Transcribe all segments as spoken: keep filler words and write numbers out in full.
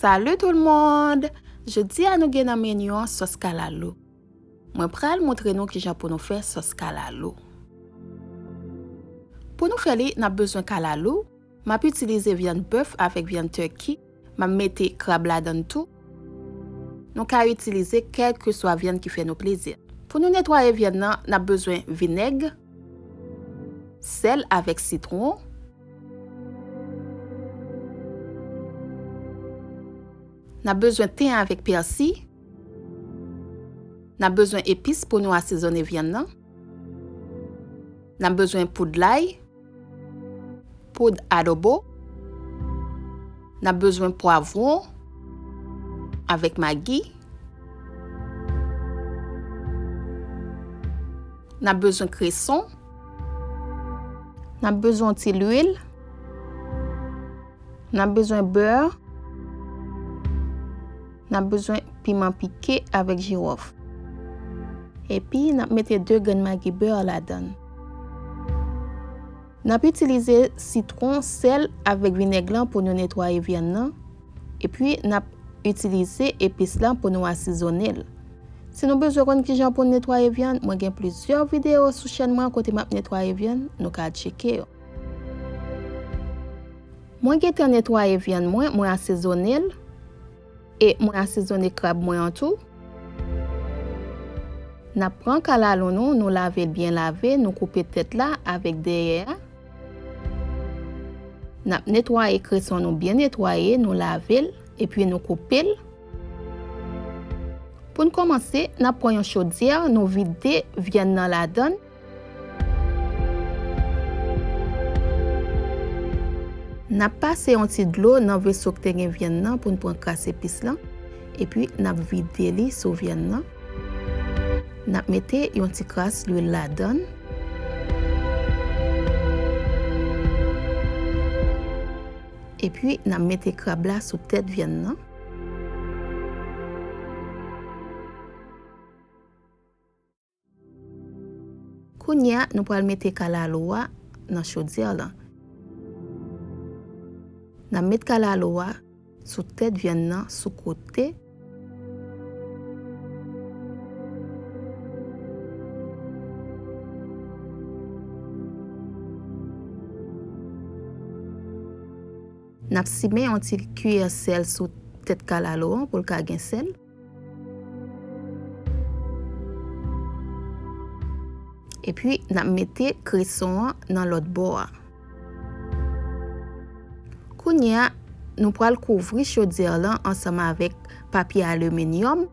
Salut tout le monde! Jodi a nou gen nan meni an sòs kalalou. Mwen pral montre nou kijan pou nou fè sòs kalalou. Pou nou fè li, n ap bezwen kalalou. M ap itilize vyann bèf avèk vyann turkey. M ap mete krab ladan l tou. Nou ka itilize kèlkeswa vyann ki fè nou plezi. Pou nou netwaye vyann nan, n ap bezwen vinèg, sèl avèk sitwon. N ap bezwen ten avèk pèsi. N ap bezwen epis pou nou asezone vyann nan. N ap bezwen poud lay, poud adobo. N ap bezwen pwavwon avèk magi. N ap bezwen kreson. N ap bezwen yon ti lwil. N ap bezwen bè. N ap bezwen piman pike avèk jiwòf. Epi, n ap mete de grenn magi bè ladan l. N ap itilize sitwon, sèl avèk vinèg lan pou nou netwaye vyann nan. Epi, n ap itilize epis lan pou nou asezone l. Si nou bezwen konn kijan pou n netwaye vyann, mwen gen plizyè videyo sou chèn mwen kote m ap netwaye vyann, nou ka al tcheke yo. Mwen gentan netwaye vyann mwen, mwen asezone l, e mwen asezone krab mwen an tou. N ap pran kalalou nou, nou lave l byen lave, nou koupe tèt la avèk dèyè a. N ap netwaye kreson nou byen netwaye, nou lave l, epi nou koupe l. Pou n kòmanse, n ap pran yon chodyè, nou vide vyann nan ladan l. N ap pase yon ti dlo nan veso k te gen vyann nan pou n pran kras epis lan, epi n ap vide li sou vyann nan. N ap mete yon ti kras lwil ladan l. Epi, n ap mete krab la sou tèt vyann nan. Kounye a, nou pral mete kalalou a nan chodyè lan. N ap met kalalou a sou tèt vyann nan, sou kote. N ap simen yon ti kiyè sèl sou tèt kalalou an pou l ka gen sèl. Epi, n ap mete kreson an nan lòt bò a. Kounye a, nou pral kouvri chodyè lan ansanm avèk papye aliminyòm.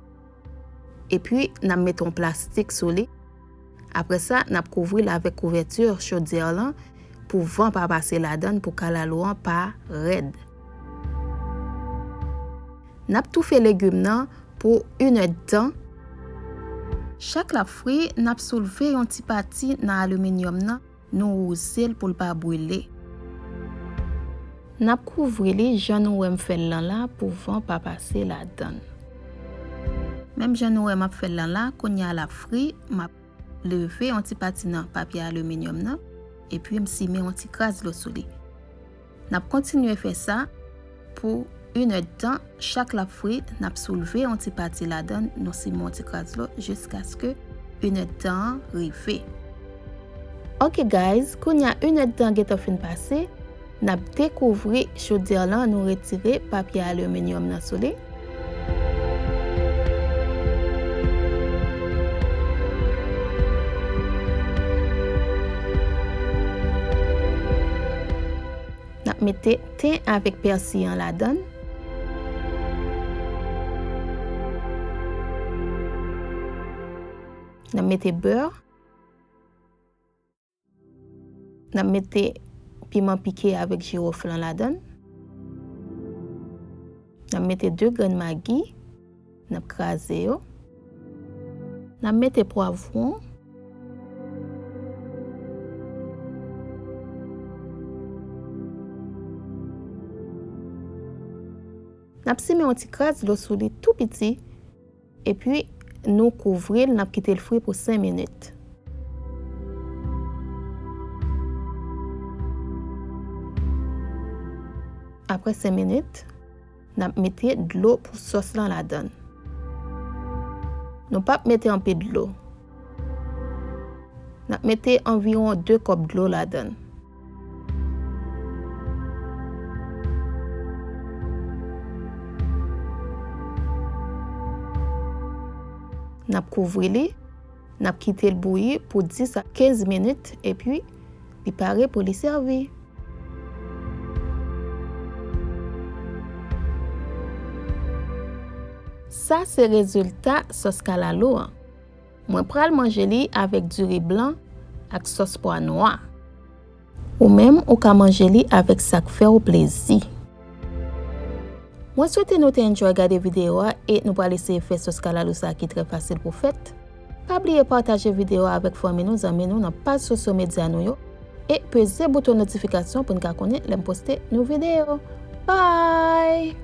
Epi, n ap mete yon plastik sou li. Apre sa, n ap kouvri l avèk kouvèti chodyè lan pou van pa pase ladan l, pou kalalou an pa rèd. N ap toufe legim nan pou inèdtan. Chak l ap fri, n ap soulve yon ti pati nan aliminyòm nan, nou wouze l pou l pa brile. N ap kouvri li jan nou wè m fè l lan la pou van pa pase ladan l. Menm jan nou wè m ap fè l lan la, kounye a l ap fri, m ap leve yon ti pati nan papye aliminyòm nan, epi m simen yon ti kras dlo sou li. N ap kontinye fè sa pou inèdtan, chak l ap fri, n ap soulve yon ti pati ladan l, nou simen yon ti kras dlo jiskaske inèdtan an rive. Ok guys, kounye a inèdtan gentan fin pase, n ap dekouvri chodyè lan, nou retire papye aliminyòm nan sou li. N ap mete ten avèk pèsi an ladan l. N ap mete bè. N ap mete piman pike avèk jiwòf lan ladan l. N ap mete de grenn magi. N ap kraze yo. N ap mete pwavwon. N ap simen yon ti kras dlo sou li tou piti. Epi, nou kouvri l, n ap kite l fri pou senk minit. Apre senk minit, N ap mete dlo pou sòs lan ladan l. Nou p ap mete anpil dlo. N ap mete anviwon de kòp dlo ladan l. N ap kouvri li, n ap kite l bouyi pou dis a kenz minit, epi li pare pou li sèvi. Sa se rezilta sòs kalalou an. Mwen pral manje li avèk diri blan ak sòs pwa nwa. Ou menm, ou ka manje li avèk sa k fè w plezi. Mwen swete nou te enjoy gade videyo a e nou pral eseye fè sòs kalalou sa ki trè fasil pou fèt. Pa bliye pataje videyo a avèk fanmi nou, zanmi nou nan paj sosyo medya nou yo e peze bouton notifikasyon pou n ka konnen lè m poste nou videyo. Bye!